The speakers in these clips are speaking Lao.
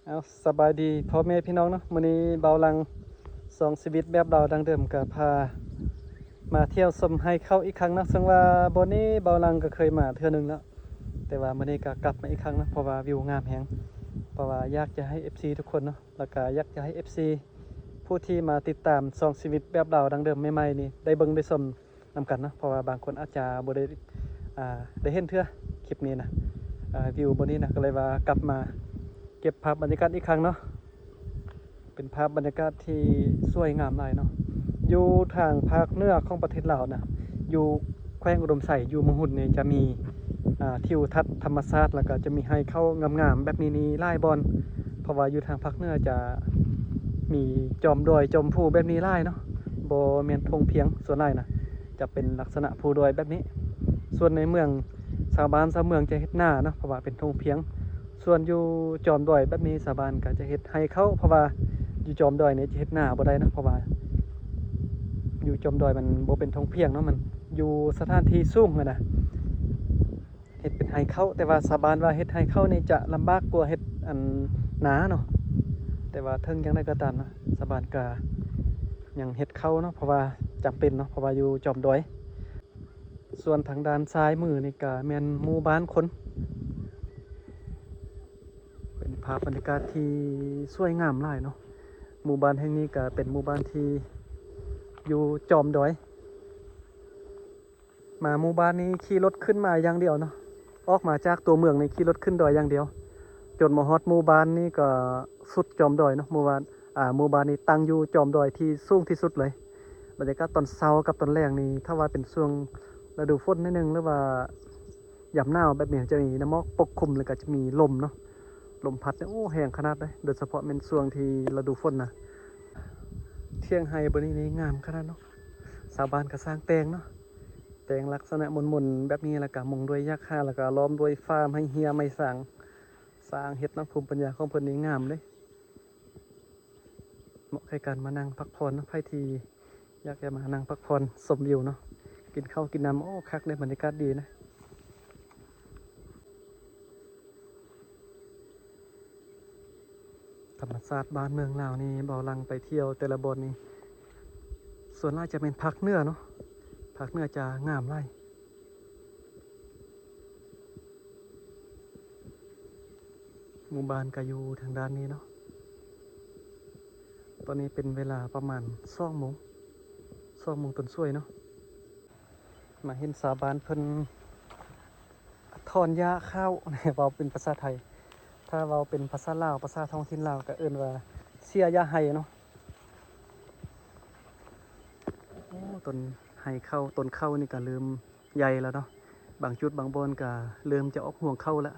ເອົາ ສະບາຍດີພໍ່ແມ່ພີ່ນ້ອງເນາະ, ມື້ນີ້ເບົາຫຼັງຊ່ອງຊີວິດແບບລາວດັ້ງເດີມກໍພາມາທ່ຽວຊົມໄຮ່ເຂົ້າອີກຄັ້ງເນາະ. ເຊິ່ງວ່າບ່ອນນີ້ເບົາຫຼັງກໍເຄີຍມາເທື່ອໜຶ່ງແລ້ວ, ແຕ່ວ່າມື້ນີ້ກໍກັບມາອີກຄັ້ງເນາະ ເພາະວ່າວິວງາມແຮງ. ເພາະວ່າຢາກຈະໃຫ້ເອັຟຊີທຸກຄົນເນາະ ແລ້ວກໍຢາກຈະໃຫ້ເອັຟຊີຜູ້ທີ່ມາຕິດຕາມຊ່ອງຊີວິດແບບລາວດັ້ງເດີມໃໝ່ໆນີ້ ໄດ້ເບິ່ງໄດ້ຊົມ ນຳກັນເນາະ, ເພາະວ່າບາງຄົນອາດຈະບໍ່ໄດ້ ອ່າ ໄດ້ເຫັນເທື່ອຄລິບນີ້ນະ ອ່າ ວິວບ່ອນນີ້ນະ. ກໍເລີຍວ່າກັບມາເກັບພາບບັນຍາກາດອີກຄັ້ງເນາະ. ເປັນພາບບັນຍາກາດທີ່ສວຍງາມຫຼາຍເນາະ. ຢູ່ທາງພາກເໜືອຂອງປະເທດລາວນະ ຢູ່ແຂວງອຸດົມໄຊ ຢູ່ເມືອງຮຸນນີ້ຈະມີ ອ່າ ທິວທັດທຳມະຊາດ ແລ້ວກໍຈະມີໄຮ່ເຂົ້າງາມໆແບບນີ້ນີ້ຫຼາຍບ່ອນ, ເພາະວ່າຢູ່ທາງພາກເໜືອຈະມີຈອມດອຍຈອມພູແບບນີ້ຫຼາຍເນາະ, ບໍ່ແມ່ນທົ່ງພຽງ. ສ່ວນຫຼາຍນະ ຈະເປັນລັກສະນະພູດອຍແບບນີ້. ສ່ວນໃນເມືອງ ຊາວບ້ານຊາວເມືອງຈະເຮັດນາເນາະ ເພາະວ່າເປັນທົ່ງພຽງ. ສ່ວນຢູ່ຈອມດອຍແບບນີ້ ຊາວບ້ານກໍຈະເຮັດໄຮ່ເຂົ້າ, ເພາະວ່າຢູ່ຈອມດອຍນີ້ຈະເຮັດນາບໍ່ໄດ້ເນາະ, ເພາະວ່າຢູ່ຈອມດອຍມັນບໍ່ເປັນທົ່ງພຽງເນາະ, ມັນຢູ່ສະຖານທີ່ສູງຫັ້ນນະ. ເຮັດເປັນໄຮ່ເຂົ້າ, ແຕ່ວ່າຊາວບ້ານວ່າເຮັດໄຮ່ເຂົ້ານີ້ຈະລຳບາກກວ່າເຮັດອັນນາເນາະ. ແຕ່ວ່າເຖິງຢ່າງໃດກໍຕາມນະ ຊາວບ້ານກະຍັງເຮັດເຂົ້າເນາະ ເພາະວ່າຈຳເປັນເນາະ ເພາະວ່າຢູ່ຈອມດອຍ. ສ່ວນທາງດ້ານຊ້າຍມືນີ້ກະແມ່ນໝູ່ບ້ານຄົນ. ເປັນພາບບັນຍາກາດທີ່ສວຍງາມຫຼາຍເນາະ. ໝູ່ບ້ານແຫ່ງນີ້ກະເປັນໝູ່ບ້ານທີ່ຢູ່ຈອມດອຍ. ມາໝູ່ບ້ານນີ້ຂີ່ລົດຂຶ້ນມາຢ່າງດຽວເນາະ, ອອກມາຈາກຕົວເມືອງນີ້ຂີ່ລົດຂຶ້ນດອຍຢ່າງດຽວ ຈົນມາຮອດໝູ່ບ້ານນີ້ກໍສຸດຈອມດອຍເນາະ. ໝູ່ບ້ານ ອ່າ ໝູ່ບ້ານນີ້ຕັ້ງຢູ່ຈອມດອຍທີ່ສູງທີ່ສຸດເລີຍ. ບັນຍາກາດຕອນເຊົ້າກັບຕອນແລງນີ້ ຖ້າວ່າເປັນຊ່ວງລະດູຝົນໜ້ອຍໜຶ່ງ ຫຼືວ່າຍາມໜາວແບບນີ້ ຈະມີນ້ຳໝອກປົກຄຸມ ແລ້ວກໍຈະມີລົມເນາະ, ລົມພັດນີ້ ໂອ້ ແຮງຂະໜາດເດ້, ໂດຍສະເພາະແມ່ນຊ່ວງທີ່ລະດູຝົນນະ. ຖຽງໄຮ່ບ່ອນນີ້ນີ້ງາມຂະໜາດເນາະ, ຊາວບ້ານກໍຊ່າງແຕ່ງເນາະ. ແຕ່ງລັກສະນະມົນໆແບບນີ້ ແລ້ວກະມຸງດ້ວຍຫຍ້າຄາ ແລ້ວກະລ້ອມດ້ວຍຝາໄມ້ເຮ້ຍໄມ້ສາງ ຊ່າງເຮັດເນາະ. ພູມປັນຍາຂອງເພິ່ນນີ້ງາມເດ້, ເໝາະແກ່ການມານັ່ງພັກຜ່ອນເນາະ. ໃຜທີ່ຢາກຈະມານັ່ງພັກຜ່ອນຊົມວິວເນາະ, ກິນເຂົ້າກິນນ້ຳ ໂອ້ ຄັກເດ້, ບັນຍາກາດດີນະ. ທຳມະຊາດບ້ານເມືອງລາວນີ້ ເບົາຫຼັງໄປທ່ຽວແຕ່ລະບ່ອນນີ້ ສ່ວນຫຼາຍຈະແມ່ນພາກເໜືອເນາະ, ພາກເໜືອຈະງາມຫຼາຍ. ໝູ່ບ້ານກໍຢູ່ທາງດ້ານນີ້ເນາະ. ຕອນນີ້ເປັນເວລາປະມານສອງໂມງ, ສອງໂມງຕົ້ນສວຍເນາະ. ມາເຫັນຊາວບ້ານເພິ່ນຖອນຫຍ້າຂ້າວ ເວົ້າເປັນພາສາໄທ, ຖ້າເວົ້າເປັນພາສາລາວ ພາສາທ້ອງຖິ່ນລາວກໍເອີ້ນວ່າເສຍຫຍ້າໄຮ່ເນາະ. ໂອ້ ຕົ້ນໄຮ່ເຂົ້າ ຕົ້ນເຂົ້ານີ້ກໍເລີ່ມໃຫຍ່ແລ້ວເນາະ, ບາງຈຸດບາງບ່ອນກໍເລີ່ມຈະອອກຮວງເຂົ້າແລ້ວ.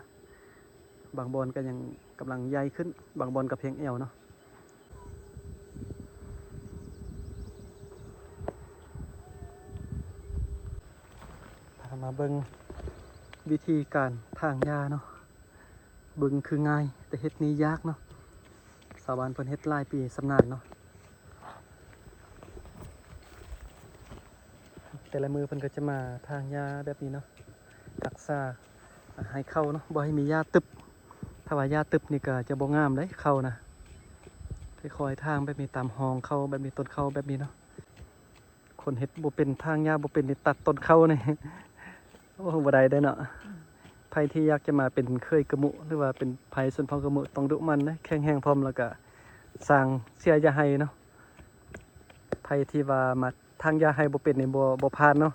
ບາງບ່ອນກໍຍັງກຳລັງໃຫຍ່ຂຶ້ນ, ບາງບ່ອນກໍພຽງແອວເນາະ. ພາມາເບິ່ງວິທີການຖາງຫຍ້າເນາະ, ເບິ່ງຄືງ່າຍ ແຕ່ເຮັດນີ້ຍາກເນາະ. ຊາວບ້ານເພິ່ນເຮັດຫຼາຍປີຊຳນານເນາະ. ແຕ່ລະມື້ເພິ່ນກໍຈະມາຖາງຫຍ້າແບບນີ້ເນາະ, ຮັກສາໃຫ້ເຂົ້າເນາະ, ບໍ່ໃຫ້ມີຫຍ້າຕຶບ. ຖ້າວ່າຫຍ້າຕຶບນີ້ກໍຈະບໍ່ງາມເດ້ ເຂົ້ານະ. ຄ່ອຍໆຖາງແບບນີ້ ຕາມຮ່ອງເຂົ້າແບບນີ້ ຕົ້ນເຂົ້າແບບນີ້ເນາະ. ຄົນເຮັດບໍ່ເປັນ ຖາງຫຍ້າບໍ່ເປັນນີ້ ຕັດຕົ້ນເຂົ້ານີ້ ໂອ້ ບໍ່ໄດ້ເດ້ເນາະ. ໃຜທີ່ຢາກຈະມາເປັນເຂີຍກະມຸ ຫຼືວ່າເປັນໃຜຊົນເຜົ່າກະມຸ ຕ້ອງດຸໝັ່ນເດ້, ແຂງແຮງພ້ອມ ແລ້ວກະຊ່າງເສຍຫຍ້າໄຮ່ເນາະ. ໃຜທີ່ວ່າມາຖາງຫຍ້າໄຮ່ບໍ່ເປັນນີ້ ບໍ່ ບໍ່ຜ່ານເນາະ.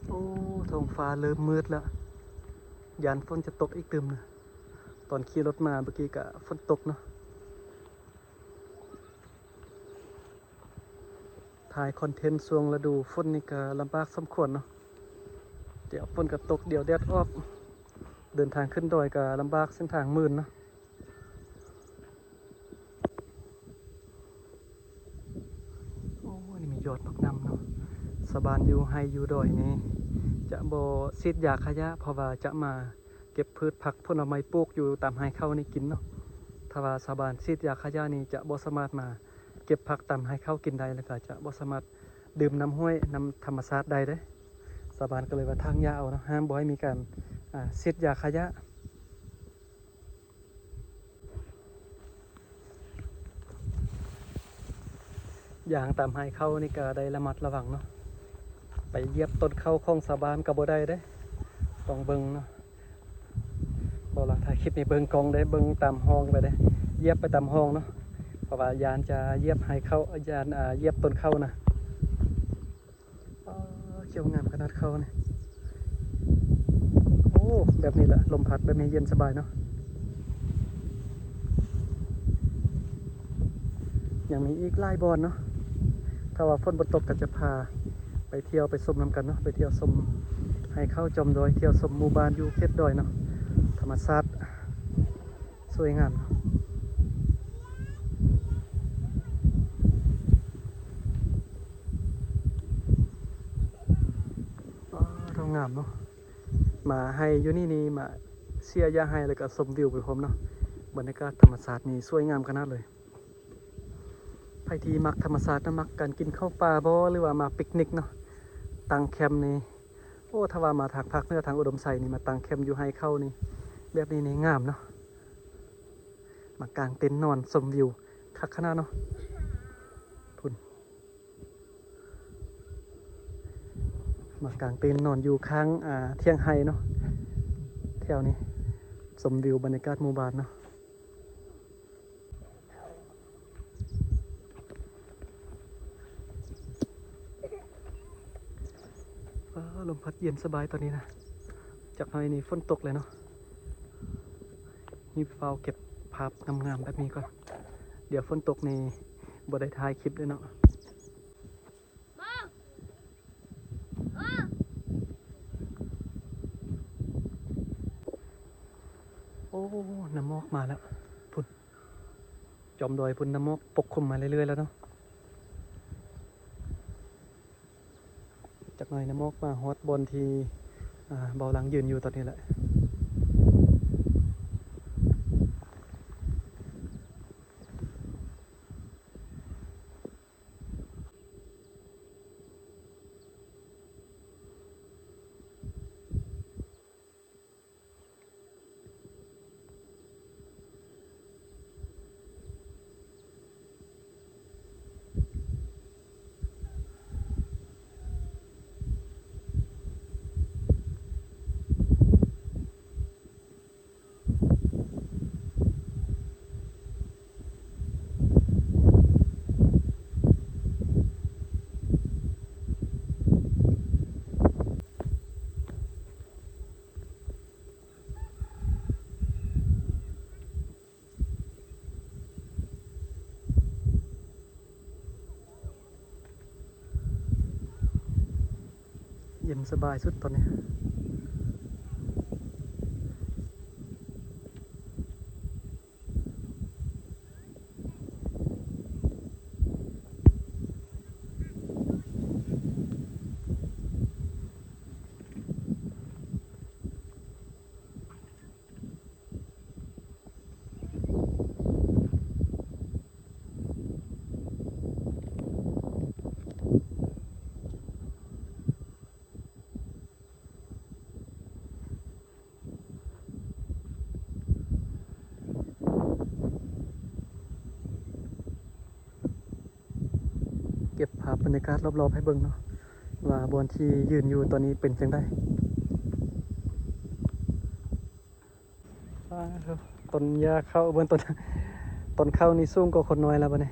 ໂອ້ ທ້ອງຟ້າເລີ່ມມືດແລ້ວ, ຢ້ານຝົນຈະຕົກອີກຕື່ມນະ. ຕອນຂີ່ລົດມາເມື່ອກີ້ກະຝົນຕົກເນາະ. ຖ່າຍຄອນເທັນຊ່ວງລະດູຝົນນີ້ກະລຳບາກສົມຄວນເນາະ, ດຽວຝົນກະຕົກ ດຽວແດດອອກ. ເດີນທາງຂຶ້ນດອຍກະລຳບາກ, ເສັ້ນທາງມື່ນເນາະ. ໂອ້ ນີ້ມີຍອດບັກໜຳເນາະ. ຊາວບ້ານຢູ່ໄຮ່ຢູ່ດອຍນີ້ຈະບໍ່ສີດຢາຂະຫຍ້າ, ເພາະວ່າຈະມາເກັບພືດຜັກຜົນລະໄມ້ປູກຢູ່ຕາມໄຮ່ເຂົ້ານີ້ກິນເນາະ. ຖ້າວ່າຊາວບ້ານສີດຢາຂະຫຍ້ານີ້ ຈະບໍ່ສາມາດມາເກັບຜັກຕາມໄຮ່ເຂົ້າກິນໄດ້, ແລ້ວກະຈະບໍ່ສາມາດດື່ມນ້ຳຫ້ວຍ ນ້ຳທຳມະຊາດໄດ້ເດ້. ຊາວບ້ານກໍເລີຍວ່າຖາງຫຍ້າເອົາເນາະ, ຫ້າມບໍ່ໃຫ້ມີການ ອາ ສີດຢາຂະຫຍ້າ. ຍ່າງຕາມໄຮ່ເຂົ້ານີ້ກໍໄດ້ລະມັດລະວັງເນາະ, ໄປຢຽບຕົ້ນເຂົ້າຂອງຊາວບ້ານກໍບໍ່ໄດ້ເດ້, ຕ້ອງເບິ່ງເນາະ. ເວົ້າລາວຖ່າຍຄລິບນີ້ເບິ່ງກ້ອງເດ້, ເບິ່ງຕາມຮ່ອງໄປເດ້, ຢຽບໄປຕາມຮ່ອງເນາະ, ເພາະວ່າຢ້ານຈະຢຽບໄຮ່ເຂົ້າ, ຢ້ານ ອ່າ ຢຽບຕົ້ນເຂົ້ານະ. ປ້າ ຂຽວງາມຂະໜາດເຂົ້ານີ້. ໂອ້ ແບບນີ້ລະ ລົມພັດແບບນີ້ເຢັນສະບາຍເນາະ. ຍັງມີອີກຫຼາຍບ່ອນເນາະ, ຖ້າວ່າຝົນບໍ່ຕົກກໍຈະພາໄປທ່ຽວໄປຊົມນຳກັນເນາະ, ໄປທ່ຽວຊົມໄຮ່ເຂົ້າຈອມດອຍ, ທ່ຽວຊົມໝູ່ບ້ານຢູ່ເຂດດອຍເນາະ, ທຳມະຊາດ ສວຍງາມເນາະ. ວ້າວ ງາມເນາະ, ມາໄຮ່ຢູ່ນີ້ນີ້ ມາເສຍຢາໄຮ່ ແລ້ວກໍຊົມວິວໄປພ້ອມເນາະ. ບັນຍາກາດທຳມະຊາດນີ້ສວຍງາມຂະໜາດເລີຍ. ໃຜທີ່ມັກທຳມະຊາດເນາະ, ມັກການກິນເຂົ້າປ່າບໍ ຫຼືວ່າມາປິກນິກເນາະ, ຕັ້ງແຄມນີ້ ໂອ້ ຖ້າວ່າມາທາງພາກເໜືອ ທາງອຸດົມໄຊນີ້ ມາຕັ້ງແຄມຢູ່ໄຮ່ເຂົ້ານີ້ ແບບນີ້ນີ້ງາມເນາະ. ມາກາງເຕັນນອນຊົມວິວຄັກຂະໜາດເນາະ. ພຸ້ນ ມາກາງເຕັນນອນຢູ່ຂ້າງ ອ່າ ທ່ຽງໄຮ່ເນາະ, ແຖວນີ້ ຊົມວິວບັນຍາກາດໝູ່ບ້ານເນາະ. ອ້າ ລົມພັດເຢັນສະບາຍຕອນນີ້ນະ. ຈັກໜ້ອຍນີ້ຝົນຕົກແລ້ວເນາະ, ຮີບຟ້າວເກັບພາບງາມໆແບບນີ້ກ່ອນ, ດຽວຝົນຕົກນີ້ບໍ່ໄດ້ຖ່າຍຄລິບເດ້ເນາະ. ໂອ້ ນ້ຳໝອກມາແລ້ວ ພຸ້ນ ຈອມດອຍພຸ້ນ ນ້ຳໝອກປົກຄຸມມາເລື້ອຍໆແລ້ວເນາະ. ຈັກໜ້ອຍນ້ຳໝອກມາຮອດບ່ອນທີ່ ອ່າ ເບົາຫຼັງຢືນຢູ່ຕອນນີ້ແຫຼະ. ເຢັນສະບາຍສຸດຕອນນີ້. ເກັບພາບບັນຍາກາດລອບໆໃຫ້ເບິ່ງເນາະ ວ່າບ່ອນທີ່ຢືນຢູ່ຕອນນີ້ເປັນຈັ່ງໃດ. ປາໂທ້ ຕົ້ນຫຍ້າເຂົ້າ ເບິ່ງຕົ້ນ ຕົ້ນເຂົ້ານີ້ສູງກວ່າຄົນນ້ອຍແລ້ວບັດນີ້.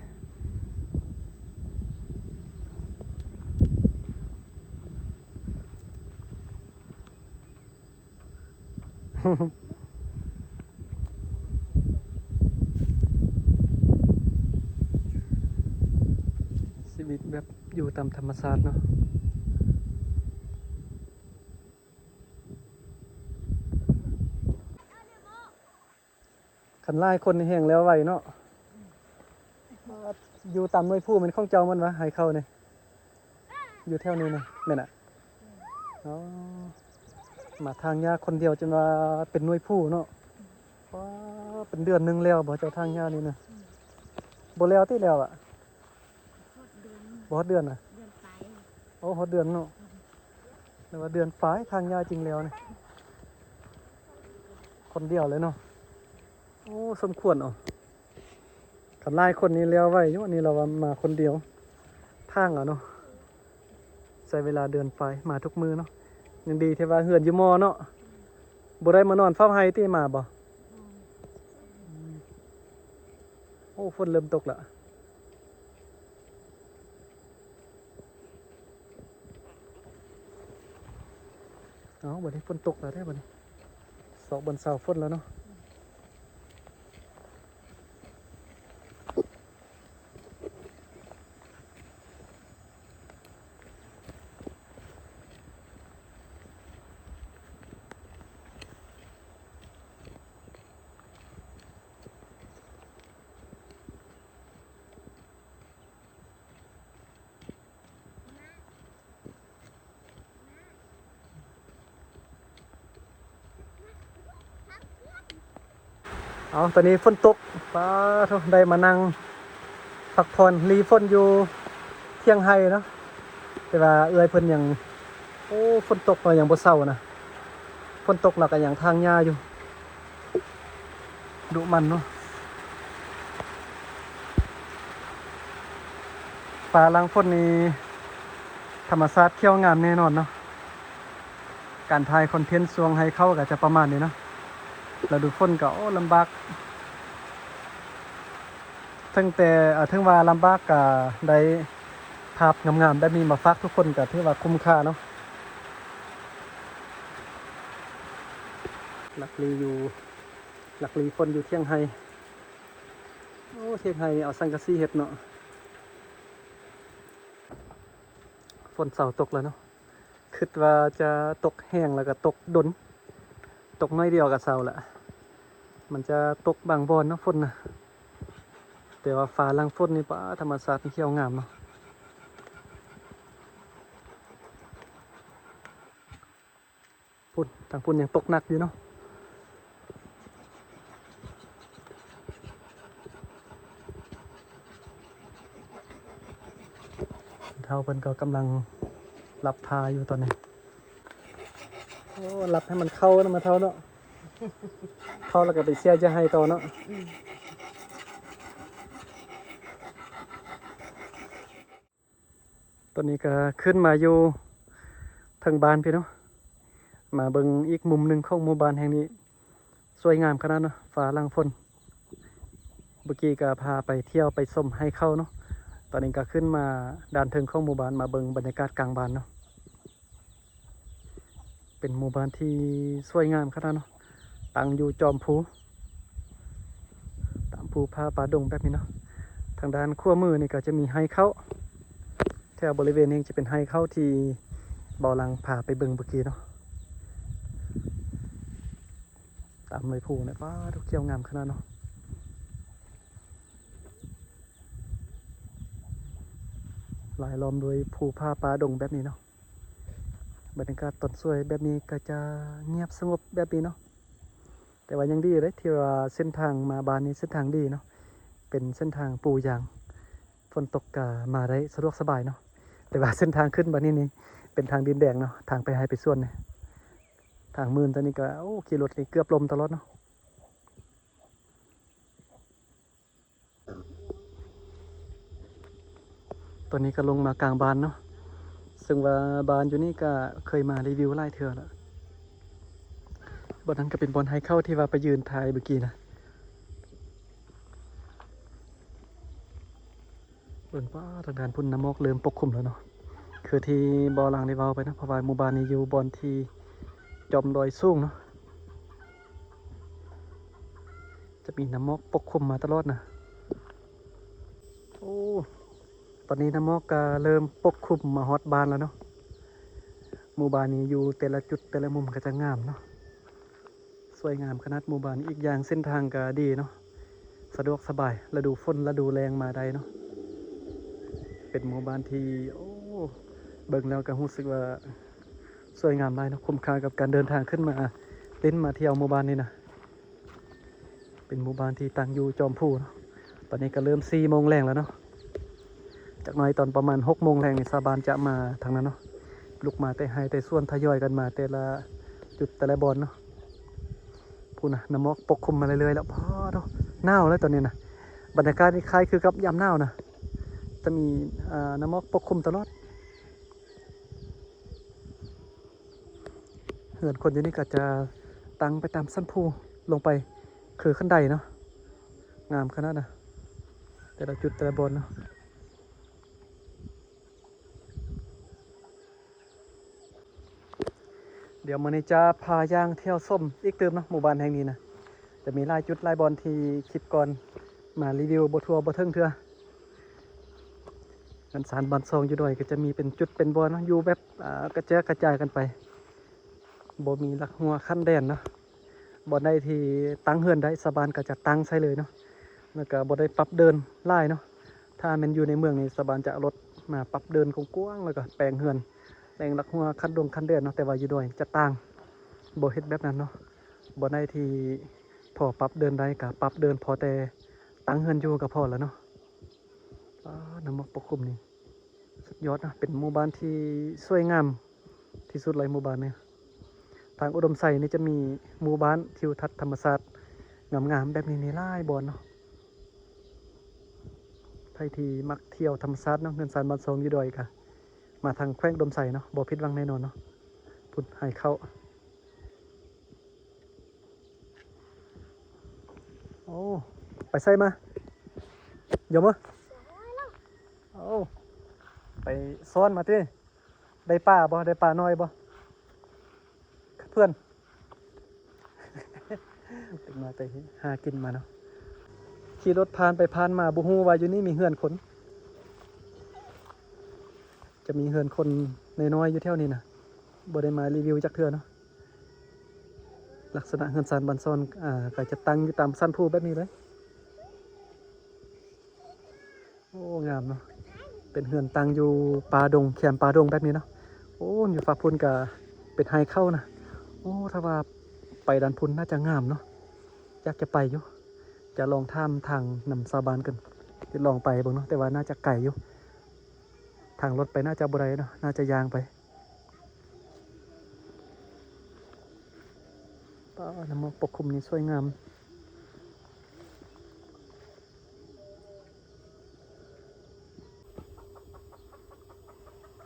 ຊີວິດແບບຢູ່ຕາມທຳມະຊາດເນາະ. ຄັນຫຼາຍຄົນນີ້ແຮ່ງແລ້ວໄວເນາະ. ຢູ່ຕາມໜ່ວຍພູແມ່ນຂອງເຈົ້າແມ່ນຫວາ ໄຮ່ເຂົ້ານີ້? ຢູ່ແຖວນີ້ນະ ແມ່ນອະ? ອໍ ມາຖາງຫຍ້າຄົນດຽວຈົນວ່າເປັນໜ່ວຍພູເນາະ. ວ້າ ເປັນເດືອນໜຶ່ງແລ້ວບໍ່ເຈົ້າ ຖາງຫຍ້ານີ້ນະ? ບໍ່ແລ້ວຕິແລ້ວອະ? ຮອດເດືອນ ບໍ່ຮອດເດືອນນະ? ເດືອນປາຍ. ໂອ້ ຮອດເດືອນເນາະ. ແຕ່ວ່າເດືອນປາຍ ຖາງຫຍ້າຈຶ່ງແລ້ວນີ້ ຄົນດຽວເລີຍເນາະ. ໂອ້ ສົມຄວນເອົາ ຄັນຫຼາຍຄົນນີ້ແລ້ວໄວຢູ່. ອັນນີ້ລາວວ່າມາຄົນດຽວ ທາງເອົາເນາະ ໃຊ້ເວລາເດີນໄປມາທຸກມື້ເນາະ. ຍັງດີທີ່ວ່າເຮືອນຢູ່ມໍ່ເນາະ ບໍ່ໄດ້ມານອນເຝົ້າໄຮ່ຕິ ມາບໍ່? ໂອ້ ຝົນເລີ່ມຕົກລະ. ເອົ້າ ບັດນີ້ຝົນຕົກແລ້ວເດ້ ບັດນີ້ ຊອກບ່ອນເຊົາຝົນແລ້ວເນາະ. ເອົາ ຕອນນີ້ຝົນຕົກ ປາໂທ້ ໄດ້ມານັ່ງພັກຜ່ອນຫຼີຝົນຢູ່ທຽງໄຮ່ເນາະ. ແຕ່ວ່າເອື້ອຍເພິ່ນຍັງ ໂອ້ ຝົນຕົກແລ້ວຍັງບໍ່ເຊົານະ ຝົນຕົກແລ້ວກໍຍັງຖາງຫຍ້າຢູ່. ດຸໝັ່ນເນາະ ຟ້າຫຼັງຝົນນີ້ ທຳມະຊາດຂຽວງາມແນ່ນອນເນາະ. ການຖ່າຍຄອນເທັນຊ່ວງໄຮ່ເຂົ້າກໍຈະປະມານນີ້ເນາະ. ລະດູຝົນກໍ ໂອ້ ລຳບາກ ເຖິງແຕ່ ເຖິງວ່າລຳບາກກໍໄດ້ພາບງາມໆແບບນີ້ມາຝາກທຸກຄົນ ກໍຖືວ່າຄຸ້ມຄ່າເນາະ. ລັກຫຼີຢູ່ ລັກຫຼີຝົນຢູ່ທຽງໄຮ່. ໂອ້ ທຽງໄຮ່ນີ້ເອົາສັງກະສີເຮັດເນາະ. ຝົນເຊົາຕົກແລ້ວເນາະ. ຄິດວ່າຈະຕົກແຮງ ແລ້ວກໍຕົກດົນ ຕົກໜ້ອຍດຽວກໍເຊົາລະ. ມັນຈະຕົກບາງບ່ອນເນາະ ຝົນນະ. ແຕ່ວ່າຟ້າຫຼັງຝົນນີ້ ປາ ທຳມະຊາດຂຽວງາມເນາະ. ພຸ້ນ ທາງພຸ້ນຍັງຕົກໜັກຢູ່ເນາະ. ເຖົ້າເພິ່ນກໍກຳລັງລັບທ່າຢູ່ຕອນນີ້. ໂອ້ ລັບໃຫ້ມັນເຂົ້ານະ ມາເຖົ້າເນາະ. ເຂົ້າແລ້ວກໍໄປເສຍຈະໄຫ້ຕໍ່ເນາະ. ຕອນນີ້ກໍຂຶ້ນມາຢູ່ເທິງບ້ານພີ້ເນາະ. ມາເບິ່ງອີກມຸມໜຶ່ງຂອງໝູ່ບ້ານແຫ່ງນີ້ ສວຍງາມຂະໜາດເນາະ ຟ້າຫຼັງຝົນ. ເມື່ອກີ້ກໍພາໄປທ່ຽວໄປຊົມໄຮ່ເຂົ້າເນາະ. ຕອນນີ້ກໍຂຶ້ນມາດ້ານເທິງຂອງໝູ່ບ້ານ ມາເບິ່ງບັນຍາກາດກາງບ້ານເນາະ. ເປັນໝູ່ບ້ານທີ່ສວຍງາມຂະໜາດເນາະ ຕັ້ງຢູ່ຈອມພູ ຕາມພູຜາປ່າດົງແບບນີ້ເນາະ. ທາງດ້ານຂວາມືນີ້ກໍຈະມີໄຮ່ເຂົ້າ. ແຖວບໍລິເວນນີ້ຈະເປັນໄຮ່ເຂົ້າທີ່ເບົາຫຼັງພາໄປເບິ່ງເມື່ອກີ້ເນາະ. ຕາມລອຍພູນີ້ ປາໂທ້ ຂຽວງາມຂະໜາດເນາະ. ລາຍລ້ອມໂດຍພູຜາປ່າດົງແບບນີ້ເນາະ. ບັນຍາກາດຕອນສວຍແບບນີ້ກໍຈະງຽບສະຫງົບແບບນີ້ເນາະ. ແຕ່ວ່າຍັງດີເດ້ ທີ່ວ່າເສັ້ນທາງມາບ້ານນີ້ເສັ້ນທາງດີເນາະ ເປັນເສັ້ນທາງປູຢາງ. ຝົນຕົກກໍມາໄດ້ສະດວກສະບາຍເນາະ. ແຕ່ວ່າເສັ້ນທາງຂຶ້ນບ້ານນີ້ນີ້ເປັນທາງດິນແດງເນາະ ທາງໄປໄຮ່ໄປສວນນີ້. ທາງມື່ນຕອນນີ້ກໍ ໂອ້ ຂີ່ລົດນີ້ເກືອບລົ້ມຕະຫຼອດເນາະ. ຕອນນີ້ກໍລົງມາກາງບ້ານເນາະ ເຊິ່ງວ່າບ້ານຢູ່ນີ້ກໍເຄີຍມາຣີວິວຫຼາຍເທື່ອແລ້ວ. ບ່ອນນັ້ນກໍເປັນບ່ອນໄຮ່ເຂົ້າທີ່ວ່າໄປຢືນຖ່າຍເມື່ອກີ້ນະ. ເບິ່ງ ປາ ທາງດ້ານພຸ້ນ ນ້ຳໝອກເລີ່ມປົກຄຸມແລ້ວເນາະ. ຄືທີ່ເບົາຫຼັງໄດ້ເວົ້າໄປເນາະ ເພາະວ່າໝູ່ບ້ານນີ້ຢູ່ບ່ອນທີ່ຈອມດອຍສູງເນາະ. ຈະມີນ້ຳໝອກປົກຄຸມມາຕະຫຼອດນະ. ໂອ້ ຕອນນີ້ນ້ຳໝອກກະເລີ່ມປົກຄຸມມາຮອດບ້ານແລ້ວເນາະ. ໝູ່ບ້ານນີ້ຢູ່ແຕ່ລະຈຸດແຕ່ລະມຸມກະຈະງາມເນາະ ສວຍງາມຂະໜາດໝູ່ບ້ານ. ອີກຢ່າງເສັ້ນທາງກະດີເນາະ ສະດວກສະບາຍ ລະດູຝົນລະດູແລ້ງມາໄດ້ເນາະ. ເປັນໝູ່ບ້ານທີ່ ໂອ້ ເບິ່ງແລ້ວກະຮູ້ສຶກວ່າ ສວຍງາມຫຼາຍເນາະ ຄຸ້ມຄ່າກັບການເດີນທາງຂຶ້ນມາຫຼິ້ນມາທ່ຽວໝູ່ບ້ານນີ້ນະ. ເປັນໝູ່ບ້ານທີ່ຕັ້ງຢູ່ຈອມພູເນາະ. ຕອນນີ້ກໍເລີ່ມສີ່ໂມງແລງແລ້ວເນາະ. ຈັກໜ້ອຍຕອນປະມານຫົກໂມງແລງນີ້ ຊາວບ້ານຈະມາທາງນັ້ນເນາະ ລຸກມາແຕ່ໄຮ່ແຕ່ສວນ ທະຍອຍກັນມາແຕ່ລະຈຸດແຕ່ລະບ່ອນເນາະ. ພຸ້ນນະ ນ້ຳໝອກປົກຄຸມມາເລື້ອຍໆແລ້ວ. ປາດໂທ້ ໜາວແລ້ວຕອນນີ້ນະ. ບັນຍາກາດນີ້ຄ້າຍຄືກັບຍາມໜາວນະ. ຈະມີ ອາ ນ້ຳໝອກປົກຄຸມຕະຫຼອດ. ເຮືອນຄົນຢູ່ນີ້ກໍຈະຕັ້ງໄປຕາມຊັ້ນພູລົງໄປ ຄືຂັ້ນໄດເນາະ. ງາມຂະໜາດນະ ແຕ່ລະຈຸດແຕ່ລະບ່ອນເນາະ. ດຽວມື້ນີ້ຈະພາຍ່າງທ່ຽວຊົມອີກຕື່ມເນາະ ໝູ່ບ້ານແຫ່ງນີ້ນະ. ຈະມີຫຼາຍຈຸດຫຼາຍບ່ອນທີ່ຄລິບກ່ອນມາຣີວິວບໍ່ທົ່ວບໍ່ເຖິງເທື່ອ. ເຮືອນຊານບ້ານຊ່ອງຢູ່ດອຍກໍຈະມີເປັນຈຸດເປັນບ່ອນເນາະ ຢູ່ແບບ ອາ ກະແຈກກະຈາຍກັນໄປ ບໍ່ມີຫຼັກຮົ້ວຂັ້ນແດນເນາະ. ບ່ອນໃດທີ່ຕັ້ງເຮືອນໄດ້ ຊາວບ້ານກໍຈະຕັ້ງໃສ່ເລີຍເນາະ ແລ້ວກໍບໍ່ໄດ້ປັບເດີ່ນຫຼາຍເນາະ. ຖ້າແມ່ນຢູ່ໃນເມືອງນີ້ ຊາວບ້ານຈະເອົາລົດມາປັບເດີ່ນກວ້າງໆ ແລ້ວກໍແປງເຮືອນ ແປງຫຼັກຮົ້ວຂັ້ນດົງຂັ້ນແດນເນາະ. ແຕ່ວ່າຢູ່ດອຍຈະຕ່າງ ບໍ່ເຮັດແບບນັ້ນເນາະ. ບ່ອນໃດທີ່ພໍປັບເດີ່ນໄດ້ກໍປັບເດີ່ນ ພໍແຕ່ຕັ້ງເຮືອນຢູ່ກໍພໍລະເນາະ. ອາ ນ້ຳໝອກປົກຄຸມນີ້ ສຸດຍອດນະ ເປັນໝູ່ບ້ານທີ່ສວຍງາມທີ່ສຸດເລີຍ ໝູ່ບ້ານນີ້. ທາງອຸດົມໄຊນີ້ຈະມີໝູ່ບ້ານທິວທັດທຳມະຊາດງາມໆແບບນີ້ມີຫຼາຍບ່ອນເນາະ. ໃຜທີ່ມັກທ່ຽວທຳມະຊາດເນາະ ເຮືອນຊານບ້ານຊ່ອງຢູ່ດອຍກະມາທາງແຂວງອຸດົມໄຊເນາະ ບໍ່ຜິດຫວັງແນ່ນອນເນາະ. ພຸ້ນໄຮ່ເຂົ້າ. ໂອ້ ໄປໃສມາ? ຢອມມາ? ໂອ້ ໄປຊ້ອນມາຕິ. ໄດ້ປາບໍ່? ໄດ້ປານ້ອຍບໍ່? ເພື່ອນ ເດັກນ້ອຍໄປຫາກິນມາເນາະ. ຂີ່ລົດຜ່ານໄປຜ່ານມາ ບໍ່ຮູ້ວ່າຢູ່ນີ້ມີເຮືອນຄົນ. ຈະມີເຮືອນຄົນນ້ອຍໆຢູ່ແຖວນີ້ນະ ບໍ່ໄດ້ມາຣີວິວຈັກເທື່ອເນາະ. ລັກສະນະເຮືອນຊານບ້ານຊ່ອງ ອາ ກໍຈະຕັ້ງຢູ່ຕາມຊັ້ນພູແບບນີ້ເລີຍ. ໂອ້ ງາມເນາະ ເປັນເຮືອນຕັ້ງຢູ່ປ່າດົງ ແຄມປ່າດົງແບບນີ້ເນາະ. ໂອ້ ຢູ່ຟາກພຸ້ນກະເປັນໄຮ່ເຂົ້ານະ. ໂອ້ ຖ້າວ່າໄປດ້ານພຸ້ນໜ້າຈະງາມເນາະ ຢາກຈະໄປຢູ່. ຈະລອງຖາມທາງນຳຊາວບ້ານກັນ ຈະລອງໄປເບິ່ງເນາະ ແຕ່ວ່າໜ້າຈະໄກຢູ່ ທາງລົດໄປໜ້າຈະບໍ່ໄດ້ເນາະ ໜ້າຈະຍ່າງໄປ. ປາ ນ້ຳໝອກປົກຄຸມນີ້ສວຍງາມ.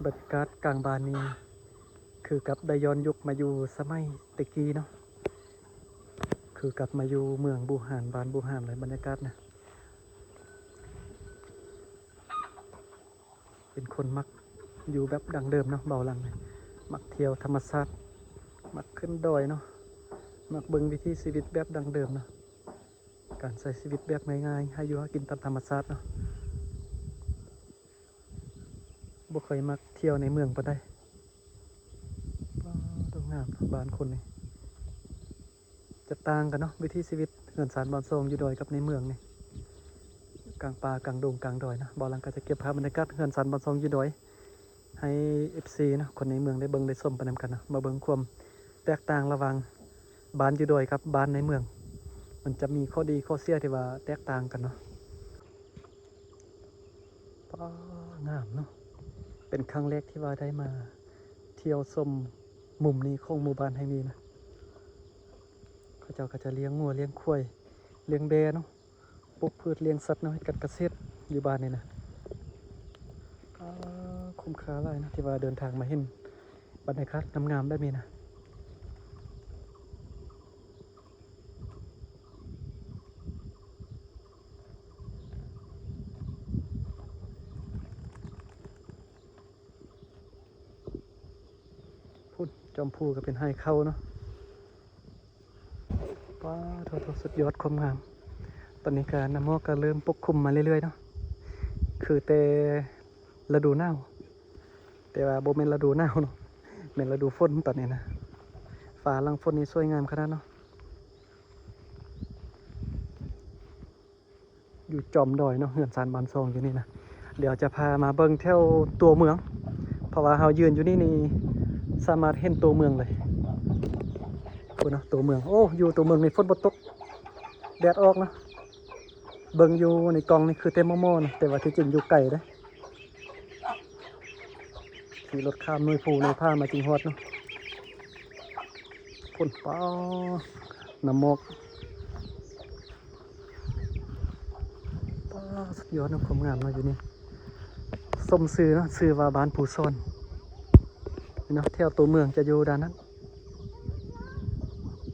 ບັນຍາກາດກາງບ້ານນີ້ຄືກັບໄດ້ຍ້ອນຍຸກມາຢູ່ສະໄໝແຕ່ກີ້ເນາະ ຄືກັບມາຢູ່ເມືອງບູຮານ ບ້ານບູຮານເລີຍ ບັນຍາກາດນະ. ເປັນຄົນມັກຢູ່ແບບດັ້ງເດີມເນາະ ເບົາຫຼັງ ມັກທ່ຽວທຳມະຊາດ ມັກຂຶ້ນດອຍເນາະ ມັກເບິ່ງວິຖີຊີວິດແບບດັ້ງເດີມເນາະ. ການໃຊ້ຊີວິດແບບງ່າຍໆ ຫາຢູ່ຫາກິນຕາມທຳມະຊາດເນາະ ບໍ່ຄ່ອຍມັກທ່ຽວໃນເມືອງປານໃດ. ວ້າວ ງາມເນາະ ບ້ານຄົນນີ້ ຈະຕ່າງກັນເນາະ ວິຖີຊີວິດເຮືອນຊານບ້ານຊ່ອງຢູ່ດອຍກັບໃນເມືອງນີ້ ກາງປ່າກາງດົງກາງດອຍເນາະ. ເບົາຫຼັງກໍຈະເກັບພາບບັນຍາກາດເຮືອນຊານບ້ານຊ່ອງຢູ່ດອຍ ໃຫ້ເອັຟຊີເນາະ ຄົນໃນເມືອງໄດ້ເບິ່ງໄດ້ຊົມໄປນຳກັນເນາະ ມາເບິ່ງຄວາມແຕກຕ່າງລະຫວ່າງບ້ານຢູ່ດອຍກັບບ້ານໃນເມືອງ ມັນຈະມີຂໍ້ດີຂໍ້ເສຍທີ່ວ່າແຕກຕ່າງກັນເນາະ. ປາ ງາມເນາະ ເປັນຄັ້ງແລກທີ່ວ່າໄດ້ມາທ່ຽວຊົມມຸມນີ້ຂອງໝູ່ບ້ານແຫ່ງນີ້ນະ. ເຂົາເຈົ້າກໍຈະລ້ຽງງົວລ້ຽງຄວາຍ ລ້ຽງແບ້ເນາະ ປູກພືດລ້ຽງສັດເນາະ ເຮັດການກະເສດຢູ່ບ້ານນີ້ນະ. ອາ ຄຸ້ມຄ່າຫຼາຍນະ ທີ່ວ່າເດີນທາງມາເຫັນບັນຍາກາດງາມໆແບບນີ້ນະ. ພຸ້ນ ຈອມພູກໍເປັນໄຮ່ເຂົ້າເນາະ. ປາໂທ້ ສຸດຍອດຄວາມງາມ. ຕອນນີ້ກໍນ້ຳໝອກກໍເລີ່ມປົກຄຸມມາເລື້ອຍໆເນາະ ຄືແຕ່ລະດູໜາວ ແຕ່ວ່າບໍ່ແມ່ນລະດູໜາວເນາະ ແມ່ນລະດູຝົນຕອນນີ້ນະ. ຟ້າຫຼັງຝົນນີ້ສວຍງາມຂະໜາດເນາະ. ຢູ່ຈອມດອຍເນາະ ເຮືອນຊານບ້ານຊ່ອງຢູ່ນີ້ນະ. ດຽວຈະພາມາເບິ່ງແຖວຕົວເມືອງ ເພາະວ່າເຮົາຢືນຢູ່ນີ້ນີ້ສາມາດເຫັນຕົວເມືອງເລີຍ. ພຸ້ນເນາະ ຕົວເມືອງ ໂອ້ ຢູ່ຕົວເມືອງນີ້ຝົນບໍ່ຕົກ ແດດອອກເນາະ. ເບິ່ງຢູ່ໃນກ້ອງນີ້ຄືແຕ່ໝໍ່ໆນະ ແຕ່ວ່າທີ່ຈິງຢູ່ໄກເດ້. ຂີ່ລົດຂ້າມໜ່ວຍພູໜ່ວຍຜາມາຈຶ່ງຮອດເນາະ. ພຸ້ນ ປາ ນ້ຳໝອກ ປາ ສຸດຍອດເນາະ ຄວາມງາມເນາະຢູ່ນີ້. ສົມຊື່ເນາະ ຊື່ວ່າບ້ານພູສອນ ນີ້ເນາະ. ແຖວຕົວເມືອງຈະຢູ່ດ້ານນັ້ນ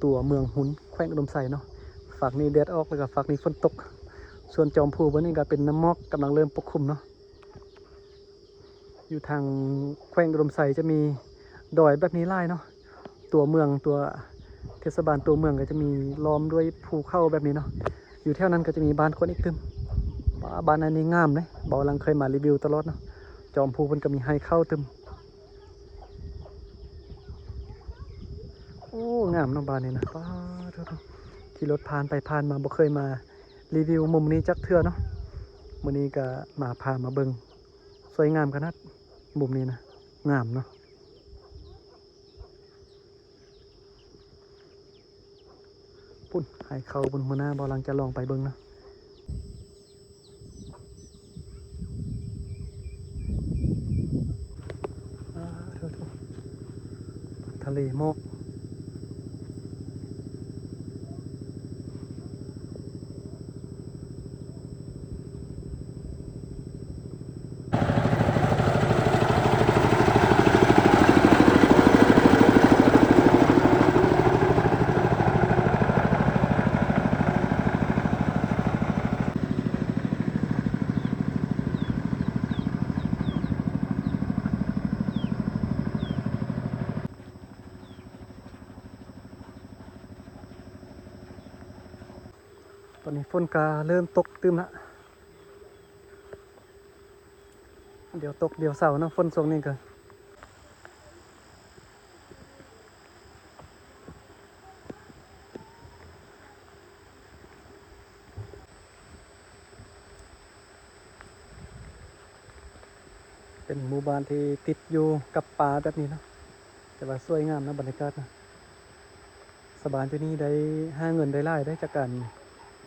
ຕົວເມືອງຮຸນ ແຂວງອຸດົມໄຊເນາະ. ຟາກນີ້ແດດອອກ ແລ້ວກໍຟາກນີ້ຝົນຕົກ. ສ່ວນຈອມພູເບິ່ງນີ້ກໍເປັນນ້ຳໝອກກຳລັງເລີ່ມປົກຄຸມເນາະ. ຢູ່ທາງແຂວງອຸດົມໄຊຈະມີດອຍແບບນີ້ຫຼາຍເນາະ. ຕົວເມືອງ ຕົວເທດສະບານຕົວເມືອງກໍຈະມີລ້ອມດ້ວຍພູເຂົາແບບນີ້ເນາະ. ຢູ່ແຖວນັ້ນກໍຈະມີບ້ານຄົນອີກຕື່ມ. ປ້າ ບ້ານອັນນີ້ງາມເດ້ ເບົາຫຼັງເຄີຍມາຣີວິວຕະຫຼອດເນາະ. ຈອມພູເພິ່ນກໍມີໄຮ່ເຂົ້າຕື່ມ. ໂອ້ ງາມເນາະບ້ານນີ້ນະ. ປ້າ ໂທ້ໆ ຂີ່ລົດຜ່ານໄປຜ່ານມາ ບໍ່ເຄີຍມາຣີວິວມຸມນີ້ຈັກເທື່ອເນາະ. ມື້ນີ້ກໍມາ ພາມາເບິ່ງ. ສວຍງາມຂະໜາດ ມຸມນີ້ນະ ງາມເນາະ. ພຸ້ນ ໄຮ່ເຂົ້າພຸ້ນ ຫົວໜ້າ ເບົາຫຼັງຈະລອງໄປເບິ່ງເນາະ. ອ້າ ໂທ້ໆ ທະເລໝອກ. ຕອນນີ້ຝົນກະເລີ່ມຕົກຕື່ມລະ. ດຽວຕົກດຽວເຊົາເນາະ ຝົນຊ່ວງນີ້ກໍ ເປັນໝູ່ບ້ານທີ່ຕິດຢູ່ກັບປ່າແບບນີ້ເນາະ. ແຕ່ວ່າສວຍງາມເນາະ ບັນຍາກາດເນາະ. ຊາວບ້ານຢູ່ນີ້ໄດ້ຫາເງິນໄດ້ຫຼາຍເດ້ ຈາກການ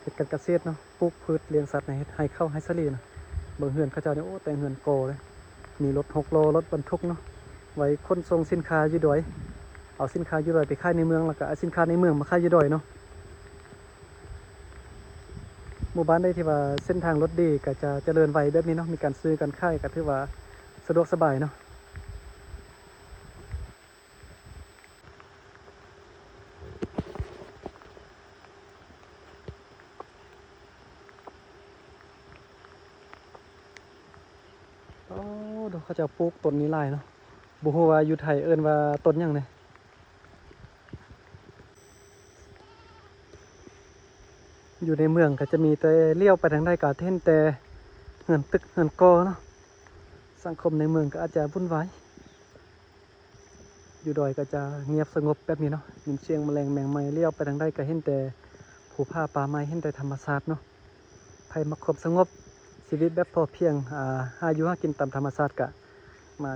ເຮັດການກະເສດເນາະ ປູກພືດລ້ຽງສັດ ໃຫ້ເຮັດໄຮ່ເຂົ້າໄຮ່ສາລີນະ. ເບິ່ງເຮືອນເຂົາເຈົ້ານີ້ ໂອ້ ແຕ່ງເຮືອນກໍເລີຍ. ມີລົດຫົກລໍ້ ລົດບັນທຸກເນາະ ໄວ້ຂົນສົ່ງສິນຄ້າຢູ່ດອຍ ເອົາສິນຄ້າຢູ່ດອຍໄປຂາຍໃນເມືອງ ແລ້ວກໍເອົາສິນຄ້າໃນເມືອງມາຂາຍຢູ່ດອຍເນາະ. ໝູ່ບ້ານໃດທີ່ວ່າເສັ້ນທາງລົດດີກໍຈະຈະເລີນໄວແບບນີ້ເນາະ ມີການຊື້ການຂາຍກໍຖືວ່າສະດວກສະບາຍເນາະ. ໂອ້ ເຂົາເຈົ້າປູກຕົ້ນນີ້ຫຼາຍເນາະ. ບໍ່ຮູ້ວ່າຢູ່ໄທເອີ້ນວ່າຕົ້ນຫຍັງແດ່. ຢູ່ໃນເມືອງກໍຈະມີແຕ່ ຫຼຽວໄປທາງໃດກໍເຫັນແຕ່ເຮືອນຕຶກເຮືອນກໍ່ເນາະ. ສັງຄົມໃນເມືອງກໍອາດຈະວຸ່ນວາຍ. ຢູ່ດອຍກໍຈະງຽບສະຫງົບແບບນີ້ເນາະ ຍິນສຽງແມະແລງແມງໄມ້ ຫຼຽວໄປທາງໃດກໍເຫັນແຕ່ພູຜາປ່າໄມ້ ເຫັນແຕ່ທຳມະຊາດເນາະ. ໃຜມັກຄວາມສະຫງົບ ຊີວິດແບບພໍພຽງ ອາ ຫາຢູ່ຫາກິນຕາມທຳມະຊາດ ກະມາ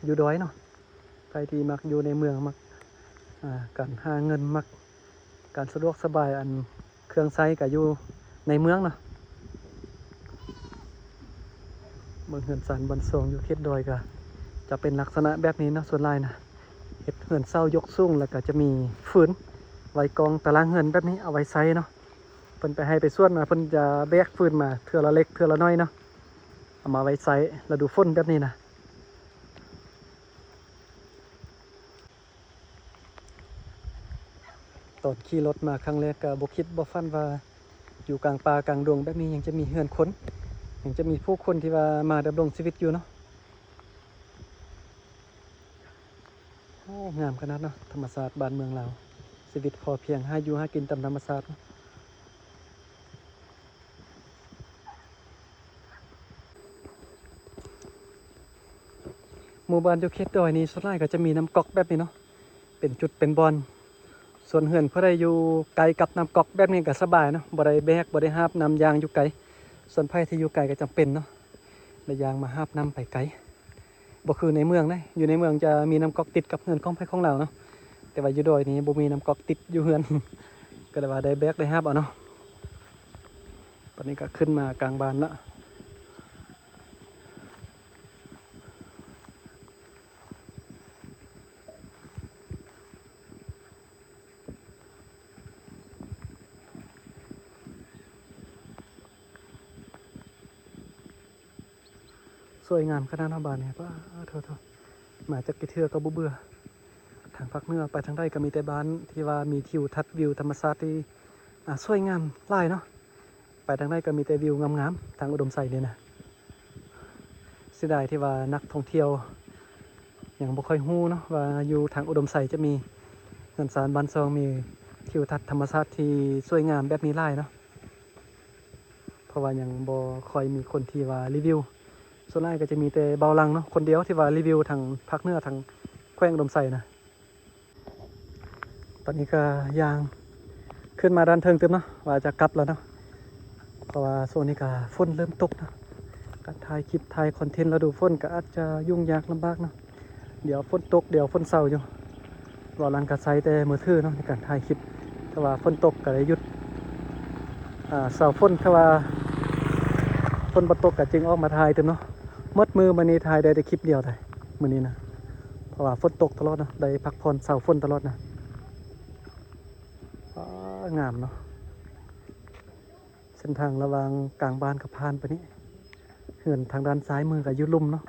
ຢູ່ດອຍເນາະ. ໃຜທີ່ມັກຢູ່ໃນເມືອງ ມັກ ອາ ການຫາເງິນ ມັກການສະດວກສະບາຍ ອັນ ເຄື່ອງໃຊ້ກະຢູ່ໃນເມືອງເນາະ. ເບິ່ງເຮືອນຊານບ້ານຊ່ອງຢູ່ເຂດດອຍກະຈະເປັນລັກສະນະແບບນີ້ເນາະ. ສ່ວນຫຼາຍນະ ເຮັດເຮືອນເສົາຍົກສູງ ແລ້ວກະຈະມີຟືນໄວ້ກອງຕາລ່າງເຮືອນແບບນີ້ ເອົາໄວ້ໃຊ້ເນາະ. ເພິ່ນໄປໄຮ່ໄປສວນມາ ເພິ່ນຈະແບກຟືນມາເທື່ອລະເລັກເທື່ອລະໜ້ອຍເນາະ ເອົາມາໄວ້ໃຊ້ລະດູຝົນແບບນີ້ນະ. ຕອນຂີ່ລົດມາຄັ້ງແລກກໍບໍ່ຄິດບໍ່ຝັນວ່າ ຢູ່ກາງປ່າກາງດົງແບບນີ້ ຍັງຈະມີເຮືອນຄົນ ຍັງຈະມີຜູ້ຄົນທີ່ວ່າມາດຳລົງຊີວິດຢູ່ເນາະ. ໂອ້ ງາມຂະໜາດເນາະ ທຳມະຊາດບ້ານເມືອງລາວ ຊີວິດພໍພຽງ ຫາຢູ່ຫາກິນຕາມທຳມະຊາດເນາະ. ໝູ່ບ້ານຢູ່ເຂດດອຍນີ້ ສ່ວນຫຼາຍກໍຈະມີນ້ຳກອກແບບນີ້ເນາະ ເປັນຈຸດເປັນບ່ອນ. ສ່ວນເຮືອນຜູ້ໃດຢູ່ໄກກັບນ້ຳກອກແບບນີ້ກໍສະບາຍເນາະ ບໍ່ໄດ້ແບກ ບໍ່ໄດ້ຫາບນ້ຳຍ່າງຢູ່ໄກ. ສ່ວນໃຜທີ່ຢູ່ໄກກໍຈຳເປັນເນາະ ໄດ້ຍ່າງມາຫາບນ້ຳໄປໄກ. ບໍ່ຄືໃນເມືອງເດ້ ຢູ່ໃນເມືອງຈະມີນ້ຳກອກຕິດກັບເຮືອນຂອງໃຜຂອງລາວເນາະ ແຕ່ວ່າຢູ່ດອຍນີ້ບໍ່ມີນ້ຳກອກຕິດຢູ່ເຮືອນ ກໍເລີຍວ່າໄດ້ແບກໄດ້ຫາບເອົາເນາະ. ບັດນີ້ກໍຂຶ້ນມາກາງບ້ານລະ. ໂ ສວຍງາມຂະໜາດເນາະບ້ານນີ້ ປາດໂທ້ໆ ມາຈັກກ່ເທື່ອກໍບໍ່ເບື່ອ. ທາງພາກເໜືອໄປທາງໃດກໍມີແຕ່ບ້ານທີ່ວ່າມີທິວທັດວິວທຳມະຊາດທີ່ ອ່າ ສວຍງາມຫຼາຍເນາະ. ໄປທາງໃດກໍມີແຕ່ວິວງາມໆ ທາງອຸດົມໄຊນີ້ນະ. ເສຍດາຍທີ່ວ່ານັກທ່ອງທ່ຽວຍັງບໍ່ຄ່ອຍຮູ້ເນາະ ວ່າຢູ່ທາງອຸດົມໄຊຈະມີເຮືອນຊານບ້ານຊ່ອງ ມີທິວທັດທຳມະຊາດທີ່ສວຍງາມແບບນີ້ຫຼາຍເນາະ. ເພາະວ່າຍັງບໍ່ຄ່ອຍມີຄົນທີ່ວ່າຣີວິວ ສ່ວນຫຼາຍກໍຈະມີແຕ່ເບົາຫຼັງເນາະ ຄົນດຽວທີ່ວ່າຣີວິວທາງພາກເໜືອ ທາງແຂວງອຸດົມໄຊນະ. ຕອນນີ້ກໍຍ່າງຂຶ້ນມາດ້ານເທິງຕື່ມເນາະ ວ່າຈະກັບແລ້ວເນາະ ເພາະວ່າຊ່ວງນີ້ກໍຝົນເລີ່ມຕົກເນາະ. ການຖ່າຍຄລິບ ຖ່າຍຄອນເທັນລະດູຝົນກໍອາດຈະຫຍຸ້ງຍາກລຳບາກເນາະ. ດຽວຝົນຕົກ ດຽວຝົນເຊົາຢູ່. ເວົ້າຫຼັງກໍໃຊ້ແຕ່ມືຖືເນາະ ໃນການຖ່າຍຄລິບ. ຖ້າວ່າຝົນຕົກກໍໄດ້ຢຸດ ອ່າ ເຊົາຝົນ. ຖ້າວ່າຝົນບໍ່ຕົກກໍຈຶ່ງອອກມາຖ່າຍຕື່ມເນາະ. ໝົດມື້ມື້ນີ້ຖ່າຍໄດ້ແຕ່ຄລິບດຽວໄດ໋ ມື້ນີ້ນະ ເພາະວ່າຝົນຕົກຕະຫຼອດເນາະ. ໄດ້ພັກຜ່ອນເຊົາຝົນຕະຫຼອດນະ. ວ້າ ງາມເນາະ. ເສັ້ນທາງລະຫວ່າງກາງບ້ານກໍຜ່ານໄປນີ້. ເຮືອນທາງດ້ານຊ້າຍມືກໍຢູ່ລຸ່ມເນາະ.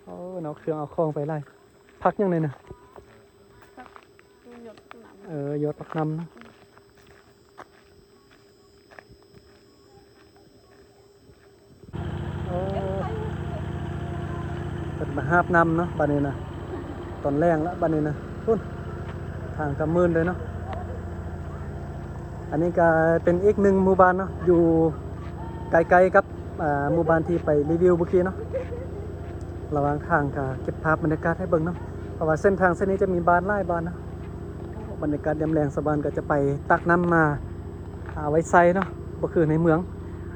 ໂອ້ ເນາະ ເຄື່ອງເອົາຂອງໄປຫຼາຍ. ຜັກຫຍັງນີ້ນະ? ຜັກ ຢອດຜັກນຳ. ເອີ ຢອດຜັກນຳເນາະ. ໂອ້ ເພິ່ນມາຫາບນ້ຳເນາະ ບາດນີ້ນະ. ຕອນແລງລະບາດນີ້ນະ. ພຸ້ນ ທາງກໍມື່ນເດ້ເນາະ. ອັນນີ້ກໍເປັນອີກໜຶ່ງໝູ່ບ້ານເນາະ ຢູ່ໃກ້ໆກັບ ອ່າ ໝູ່ບ້ານທີ່ໄປຣີວິວມື້ກີ້ເນາະ. ລະຫວ່າງທາງກໍເກັບພາບບັນຍາກາດໃຫ້ເບິ່ງເນາະ ເພາະວ່າເສັ້ນທາງເສັ້ນນີ້ຈະມີບ້ານຫຼາຍບ້ານເນາະ. ບັນຍາກາດຍາມແລງ ຊາວບ້ານກໍຈະໄປຕັກນ້ຳມາ ຫາໄວ້ໃຊ້ເນາະ ບໍ່ຄືໃນເມືອງ.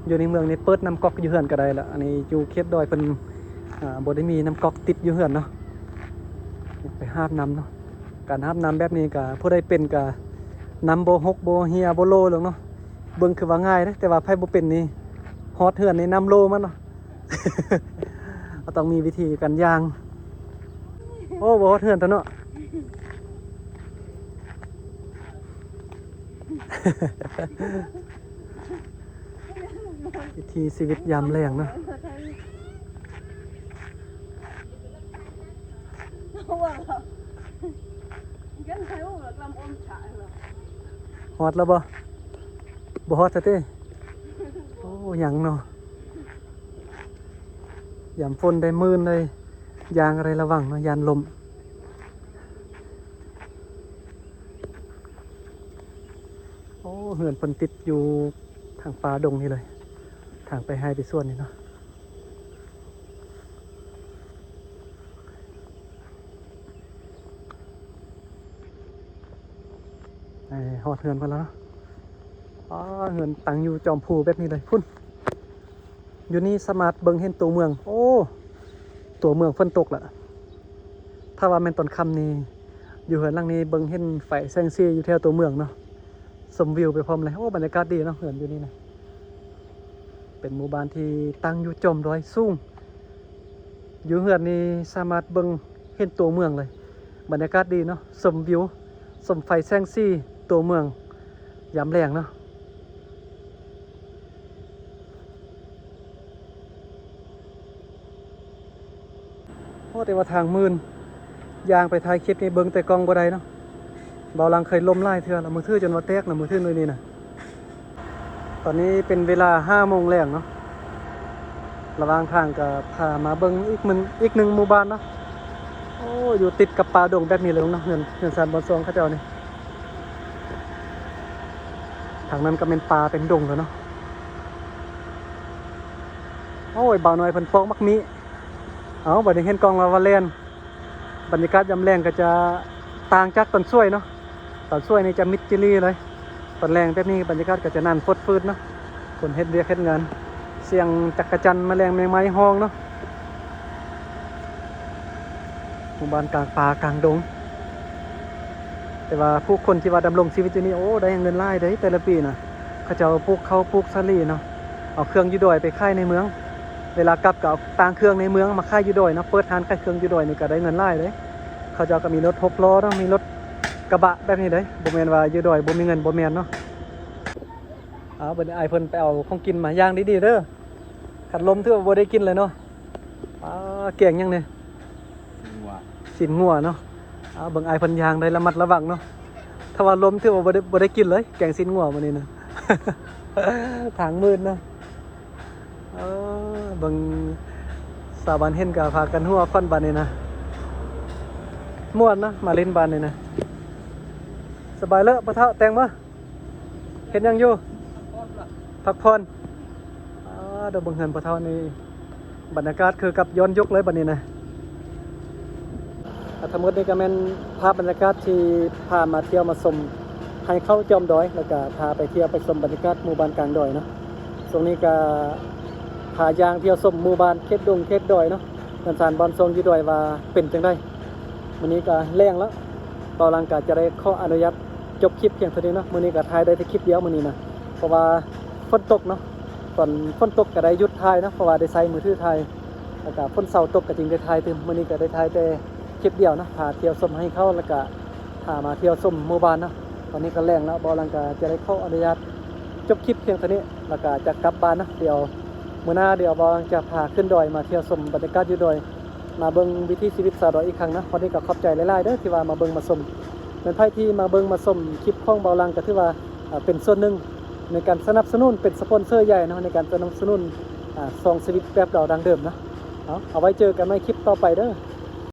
ຢູ່ໃນເມືອງນີ້ເປີດນ້ຳກັອກຢູ່ເຮືອນກໍໄດ້ລະ. ອັນນີ້ຢູ່ເຂດດອຍເພິ່ນ ອ່າ ບໍ່ໄດ້ມີນ້ຳກັອກຕິດຢູ່ເຮືອນເນາະ. ໄປຫາບນ້ຳເນາະ. ການຫາບນ້ຳແບບນີ້ກະ ຜູ້ໃດເປັນກະ ນ້ຳບໍ່ຫົກ ບໍ່ເຮ່ຍ ບໍ່ໂລດອກເນາະ. ເບິ່ງຄືວ່າງ່າຍເດ້ ແຕ່ວ່າໃຜບໍ່ເປັນນີ້ ຮອດເຮືອນນີ້ນ້ຳໂລໝົດເນາະ. ເຮົາຕ້ອງມີວິທີການຍ່າງ. ໂອ້ ບໍ່ຮອດເຮືອນຕົວະເນາະ. ວິຖີຊີວິດຍາມແລງເນາະ. ຮອດແລ້ວບໍ່? ບໍ່ຮອດຊະຕິ. ໂອ້ ຍັງເນາະ. ຍາມຝົນໄດ້ມື່ນໄດ້ ຍ່າງໄດ້ລະວັງເນາະ ຢ້ານລົ້ມ. ໂອ້ ເຮືອນເພິ່ນຕິດຢູ່ທາງປ່າດົງນີ້ເລີຍ ທາງໄປໄຮ່ໄປສວນນີ້ເນາະ. ເອີ ຮອດເຮືອນເພິ່ນແລ້ວເນາະ. ອໍ ເຮືອນຕັ້ງຢູ່ຈອມພູແບບນີ້ເລີຍ ພຸ້ນ. ຢູ່ນີ້ສາມາດເບິ່ງເຫັນຕົວເມືອງ. ໂອ້ ຕົວເມືອງຝົນຕົກລະ. ຖ້າວ່າແມ່ນຕອນຄ່ຳນີ້ ຢູ່ເຮືອນຫຼັງນີ້ເບິ່ງເຫັນໄຟແສງສີຢູ່ແຖວຕົວເມືອງເນາະ. ຊົມວິວໄປພ້ອມເລີຍ. ໂອ້ ບັນຍາກາດດີເນາະ ເຮືອນຢູ່ນີ້ນະ. ເປັນໝູ່ບ້ານທີ່ຕັ້ງຢູ່ຈອມດອຍສູງ. ຢູ່ເຮືອນນີ້ສາມາດເບິ່ງເຫັນຕົວເມືອງເລີຍ. ບັນຍາກາດດີເນາະ ຊົມວິວ ຊົມໄຟແສງສີຕົວເມືອງຍາມແລງເນາະ. ໂອ້ ແຕ່ວ່າທາງມື່ນ ຍ່າງໄປຖ່າຍຄລິບນີ້ເບິ່ງແຕ່ກ້ອງບໍ່ໄດ້ເນາະ. ເບົາຫຼັງເຄີຍລົ້ມຫຼາຍເທື່ອລະ ມືຖືຈົນວ່າແຕກນະ ມືຖືໜ່ວຍນີ້ນະ. ຕອນນີ້ເປັນເວລາຫ້າໂມງແລງເນາະ. ລະຫວ່າງທາງກໍພາມາເບິ່ງອີກມື້ ອີກໜຶ່ງໝູ່ບ້ານເນາະ. ໂອ້ ຢູ່ຕິດກັບປ່າດົງແບບນີ້ເລີຍເນາະ ເຮືອນ ເຮືອນຊານບ່ອນຊ່ອງເຂົາເຈົ້ານີ້. ທາງນັ້ນກໍແມ່ນປ່າເຕັມດົງແລ້ວເນາະ. ໂອ້ຍ ບ່າວນ້ອຍເພິ່ນປອກໝາກມີ້. ເອົ້າ ບັດນີ້ເຫັນກ້ອງລາວວ່າແລ່ນ. ບັນຍາກາດຍາມແລງກໍຈະຕ່າງຈາກຕອນສວຍເນາະ. ຕອນສວຍນີ້ຈະມິດຈີ່ຫຼີເລີຍ. ຕອນແລງແບບນີ້ບັນຍາກາດກໍຈະໜານຟົດຟືດເນາະ. ຄົນເຮັດວຽກເຮັດງານ. ສຽງຈັກກະຈັ່ນ ແມະແລງ ແມງໄມ້ຮ້ອງເນາະ. ໝູ່ບ້ານກາງປ່າກາງດົງ. ແຕ່ວ່າຜູ້ຄົນທີ່ວ່າດຳລົງຊີວິດຢູ່ນີ້ ໂອ້ ໄດ້ເງິນຫຼາຍເດ້ແຕ່ລະປີນະ. ເຂົາເຈົ້າປູກເຂົ້າ ປູກສາລີເນາະ. ເອົາເຄື່ອງຢູ່ດອຍໄປຂາຍໃນເມືອງ. ເວລາກັບກໍເອົາຕ່າງເຄື່ອງໃນເມືອງມາຂາຍຢູ່ດອຍເນາະ. ເປີດຮ້ານຂາຍເຄື່ອງຢູ່ດອຍນີ້ກໍໄດ້ເງິນຫຼາຍເດ້. ເຂົາເຈົ້າກໍມີລົດຫົກລໍ້ເນາະ ມີລົດ ກະບະແບບນີ້ເດ້ ບໍ່ແມ່ນວ່າຢູ່ດອຍບໍ່ມີເງິນ ບໍ່ແມ່ນເນາະ. ອ້າວ ບັດນີ້ອ້າຍເພິ່ນໄປເອົາຂອງກິນມາ ຍ່າງດີໆເດີ ຄັນລົ້ມຖືວ່າບໍ່ໄດ້ກິນເລີຍເນາະ. ອ້າ ແກງຫຍັງນີ້? ຊີ້ນງົວ ຊີ້ນງົວເນາະ. ອ້າ ເບິ່ງອ້າຍເພິ່ນຍ່າງໄດ້ລະມັດລະວັງເນາະ ຖ້າວ່າລົ້ມຖືວ່າບໍ່ໄດ້ ບໍ່ໄດ້ກິນເລີຍ ແກງຊີ້ນງົວມື້ນີ້ນະ ທາງມືດເນາະ. ເອີ ເບິ່ງຊາວບ້ານເຫັນກໍພາກັນຫົວຂວັນບາດນີ້ນະ ມ່ວນນະ ມາຫຼິ້ນບາດນີ້ນະ. ສະບາຍເລີ ພໍ່ເຖົ້າ ແຕ່ງມາ ເຮັດຫຍັງຢູ່? ພັກຜ່ອນ. ອ້າ ດຽວເບິ່ງເຮືອນພໍ່ເຖົ້ານີ້ ບັນຍາກາດຄືກັບຍ້ອນຍຸກເລີຍບາດນີ້ນະ. ອາ ທັງໝົດນີ້ກໍແມ່ນພາບບັນຍາກາດທີ່ພາມາທ່ຽວມາຊົມໄຮ່ເຂົ້າຈອມດອຍ ແລ້ວກໍພາໄປທ່ຽວໄປຊົມບັນຍາກາດໝູ່ບ້ານກາງດອຍເນາະ. ຊ່ວງນີ້ກໍພາຍ່າງທ່ຽວຊົມໝູ່ບ້ານເຂດດົງເຂດດອຍເນາະ ເຮືອນຊານບ້ານຊ່ອງຢູ່ດອຍວ່າເປັນຈັ່ງໃດ. ມື້ນີ້ກໍແລງແລ້ວ ບ່າວຫຼັງກໍຈະໄດ້ຂໍອະນຸຍາດຈົບຄລິບພຽງເທົ່ານີ້ເນາະ. ມື້ນີ້ກໍຖ່າຍໄດ້ແຕ່ຄລິບດຽວມື້ນີ້ນະ ເພາະວ່າຝົນຕົກເນາະ. ຕອນຝົນຕົກກໍໄດ້ຢຸດຖ່າຍເນາະ ເພາະວ່າໄດ້ໃຊ້ມືຖືຖ່າຍ ແລ້ວກໍຝົນເຊົາຕົກກໍຈຶ່ງໄດ້ຖ່າຍຕື່ມ. ມື້ນີ້ກໍໄດ້ຖ່າຍແຕ່ຄລິບດຽວເນາະ ພາທ່ຽວຊົມໄຮ່ເຂົ້າ ແລ້ວກໍພາມາທ່ຽວຊົມໝູ່ບ້ານເນາະ. ຕອນນີ້ກໍແລງແລ້ວ ບ່າວຫຼັງກໍຈະໄດ້ຂໍອະນຸຍາດຈົບຄລິບພຽງເທົ່ານີ້ ແລ້ວກໍຈະກັບບ້ານເນາະ. ດຽວມື້ໜ້າ ດຽວບ່າວຫຼັງຈະພາຂຶ້ນດອຍມາທ່ຽວຊົມບັນຍາກາດຢູ່ດອຍ ມາເບິ່ງວິຖີຊີວິດຊາວດອຍອີກຄັ້ງເນາະ. ວັນນີ້ກໍຂອບໃຈຫຼາຍໆເດີ ທີ່ວ່າມາເບິ່ງມາຊົມ. ແມ່ນໃຜທີ່ມາເບິ່ງມາຊົມຄລິບຂອງບ່າວຫຼັງ ກໍຖືວ່າ ເປັນສ່ວນໜຶ່ງໃນການສະໜັບສະໜູນ ເປັນສະປອນເຊີໃຫຍ່ເນາະ ໃນການສະໜັບສະໜູນ ອາ ຊ່ອງຊີວິດແບບເກົ່າດັ້ງເດີມເນາະ. ເອົາ ເອົາໄວ້ເຈີກັນໃໝ່ຄລິບຕໍ່ໄປເດີ.